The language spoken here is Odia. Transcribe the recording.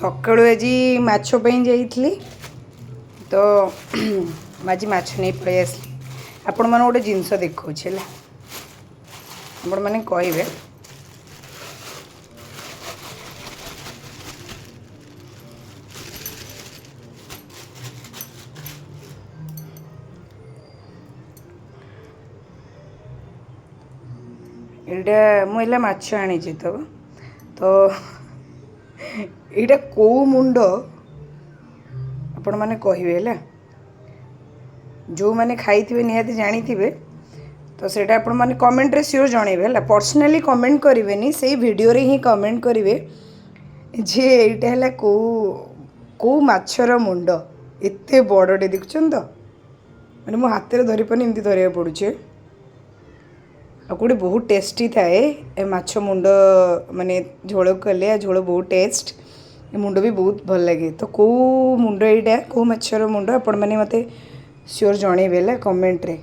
ସକାଳୁ ଆଜି ମାଛ ପାଇଁ ଯାଇଥିଲି ତ ଆଜି ମାଛ ନେଇ ପଳେଇ ଆସିଲି। ଆପଣମାନଙ୍କୁ ଗୋଟେ ଜିନିଷ ଦେଖାଉଛି ହେଲା, ଆପଣମାନେ କହିବେ। ଏଇଟା ମୁଁ ହେଲା ମାଛ ଆଣିଛି ତ ତ ଏଇଟା କେଉଁ ମୁଣ୍ଡ ଆପଣମାନେ କହିବେ ହେଲା। ଯେଉଁମାନେ ଖାଇଥିବେ ନିହାତି ଜାଣିଥିବେ, ତ ସେଇଟା ଆପଣମାନେ କମେଣ୍ଟରେ ସିଓର ଜଣେଇବେ ହେଲା। ପର୍ସନାଲି କମେଣ୍ଟ କରିବେନି, ସେଇ ଭିଡ଼ିଓରେ ହିଁ କମେଣ୍ଟ କରିବେ ଯେ ଏଇଟା ହେଲା କେଉଁ କେଉଁ ମାଛର ମୁଣ୍ଡ। ଏତେ ବଡ଼ଟେ ଦେଖୁଛନ୍ତି ତ, ମାନେ ମୋ ହାତରେ ଧରିପାରୁନି, ଏମିତି ଧରିବାକୁ ପଡ଼ୁଛି। ଆଉ କେଉଁଠି ବହୁତ ଟେଷ୍ଟି ଥାଏ ଏ ମାଛ ମୁଣ୍ଡ, ମାନେ ଝୋଳ କଲେ ଆଉ ଝୋଳ ବହୁତ ଟେଷ୍ଟ, ଏ ମୁଣ୍ଡ ବି ବହୁତ ଭଲ ଲାଗେ। ତ କେଉଁ ମୁଣ୍ଡ ଏଇଟା, କେଉଁ ମାଛର ମୁଣ୍ଡ ଆପଣମାନେ ମୋତେ ସିଓର ଜଣେଇବେ ହେଲା କମେଣ୍ଟରେ।